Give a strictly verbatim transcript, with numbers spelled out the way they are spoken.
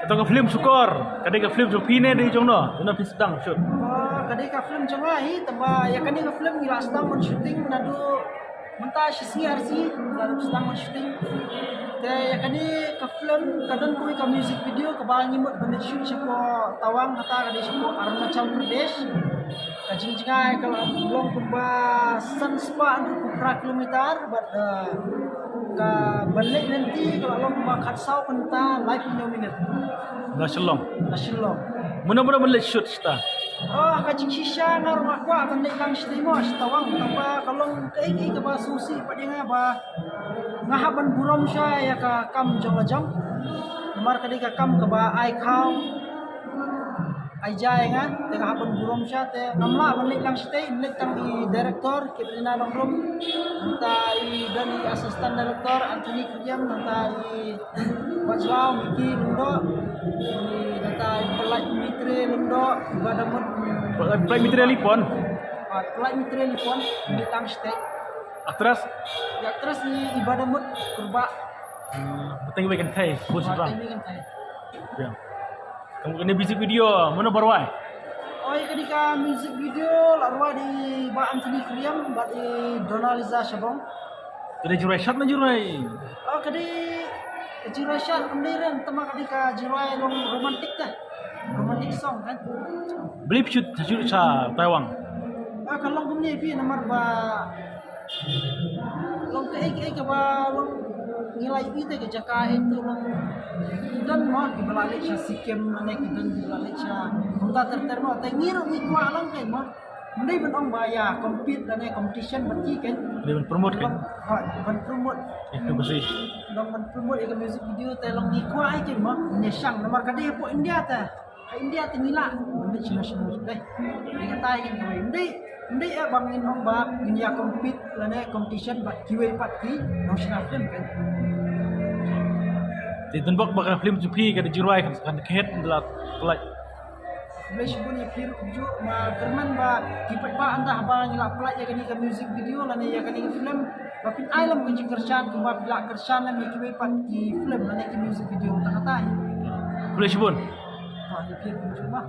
Ito ka film Shukor, ka dei ka film jong phi ne dei jong no? Jong no phi sdang shoot? Oh, ka dei ka film jong nga hi, tangba ïa kane ka film ngi la sdang ban shooting naduh mynta shi sngi ar sngi ngi la sdang ban shooting. Te ïa kane ka film ka don kawei ka music video kaba ngi mut ban shoot shapoh Tawang, kata ka dei shapoh Arunachal Pradesh. Ka jingjngai ka la long kumba san spah hynriew phew phra kilometer bad ka ban leit lynti ka la long kumba khatsaw kynta laiphew minit. Na Shillong. Na Shillong. Mano mano ban leit shoot shata? Oh, ka jingshisha nga ruh nga kwah ban leit lang shatei mo sha Tawang, tangba ka long kaei kaei kaba sngewsih pat ïa nga ba nga hap ban burom sha ïa ka kam jong la jong. Namar ka dei ka kam kaba ai khaw ai ja ïa nga, te nga hap ban burom sha, te ngam lah ban leit lang shatei, leit tang i director Katrina Nongrum, nangta i don i assistant director Anthony Khyriem, nangta i Bachlaw Mickey Lyngdoh, i nangta i Pynlait Mitre Lyngdoh, i ba da mut. Pynlait Mitre Lipon. Ah, Pynlait Mitre Lipon, leit lang shatei. Actress? I actress i, i ba da mut Kurbah. Pateng wei kynthei, bun sibang. Pateng wei kynthei. Ïa. Ka mut kane music video mano ba rwai? Oi, ka dei ka music video la rwai da i Bah Anthony Khyriem bad i Donaliza Shabong. Ka dei jingrwai shad ne jingrwai? Oh, ka dei ka jingrwai shad, kam dei ren, tangba ka dei ka jingrwai long romantic te. Romantic song kan. Balei phi shoot, shoot sha Taiwan? Ah, ka long kumne phi, namar ba long kaei kaei kaba long ngi la ïohi te ka jaka, eh, to long ki don mo kiba la leit sha Sikkim ne ki don kiba la leit sha kumta ter ter mo, te ngi ruh ngi kwah lang kaei mo. Ym dei ban ong ba ïa compete lane competition bad ki kaei. Dei ban promote kaei. Hooid, ban promote. Ïa ka music. Long ban promote ïa ka music video te long ngi kwah kaei mo. Ngi shang namar ka dei hapoh India te. Ha India te ngi lah ban leit sha national te. Ngi katai ngi kawei. Ym dei, ym dei eh ba ngin ong ba ngin ïa compete lane competition bad kiwei pat ki nongshna film kan. Te don bok ba ka film jong phi ka dei jingrwai kan, kan ka het la pynlait. Khublei shibun ïa phi ruh kumjuh, ma kyrmen ba ki paidbah ynda haba ngi la pynlait ïa kane ka music video lane ïa kane ka film ba phin ai lem ka jingkyrshan kumba phi la kyrshan lem ïa kiwei pat ki film lane ki music video tang katai. Khublei shibun. Ha, ïa phi ruh kumjuh ma.